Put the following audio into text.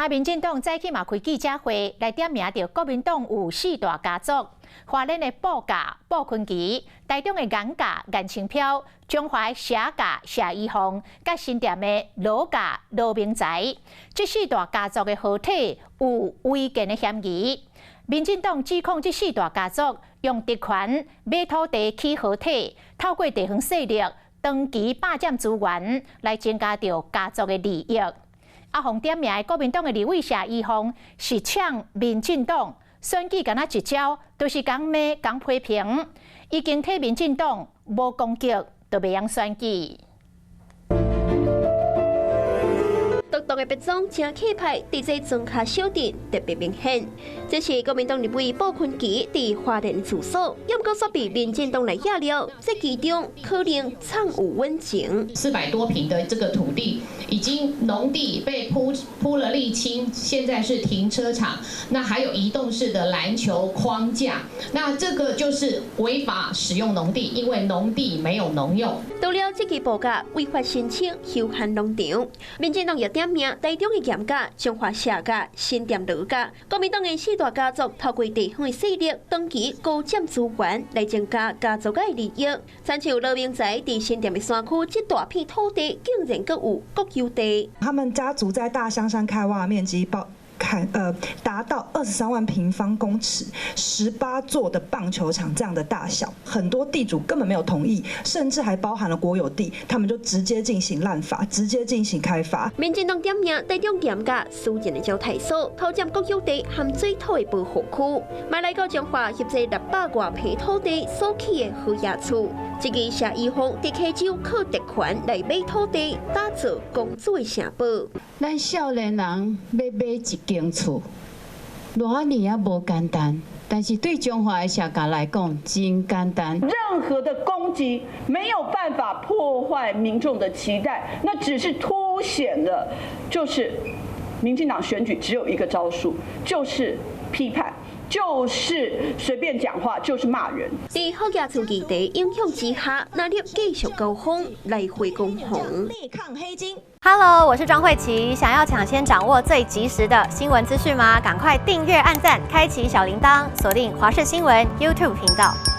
民進黨早起嘛開記者會來點名著國民黨有四大家族：花蓮的布家布坤琪、台中的顏家顏清標、彰化的謝家謝依鳳、佮新店的羅家羅明才。這四大家族的合體有違建的嫌疑。民進黨指控這四大家族用特權買土地起合體，透過地方勢力長期霸佔資源，來增加著家族的利益。啊，予點名的國民黨的立委謝依鳳是嗆民進黨選舉敢若一招，都是共罵共批評，已經替民進黨無攻擊，就袂曉選舉。獨獨的白裝誠氣派，佇這莊跤小鎮特別明顯。這是國民黨立委布坤琪佇花蓮住所，猶閣煞被民進黨來壓了，這其中可能藏有隱情。400多坪的這個土地，已經農地被鋪了瀝青，現在是停車場，那還有移動式的籃球框架，那這個就是違法使用農地，因為農地沒有農用。除了這支布家違法申請休閒農場，民進黨也點名台中的嚴家、彰化謝家、新店羅家，國民黨的四大家族透過地方的勢力，長期高佔資源來增加家族的利益。親像羅明才佇新店的山區，這大片土地竟然閣有國有地。他們家族在大香山開挖面積包。看，達到23萬平方公尺，18座的棒球場這樣的大小，很多地主根本沒有同意，甚至還包含了國有地，他們就直接進行濫發，直接進行開發。民進黨點名台中嚴家私人的招待所，偷佔國有地含水土的保護區，嘛來到彰化協助600外坪土地所起的好野厝，這个謝依鳳佇溪州靠特權來買土地，打造公主的城堡。咱少年人欲買一間厝，偌爾仔無簡單，但是對彰化的謝家來講，真簡單。任何的攻擊沒有辦法破壞民眾的期待，那只是凸顯了，就是民進黨選舉只有一個招數，就是批判，就是隨便講話，就是罵人。佇好額厝議題影響之下，藍綠繼續交鋒來回攻防。力抗黑金。 Hello，我是莊慧琪。想要搶先掌握最及時的新聞資訊嗎？趕快訂閱、按讚、開啟小鈴鐺，鎖定華視新聞 YouTube 頻道。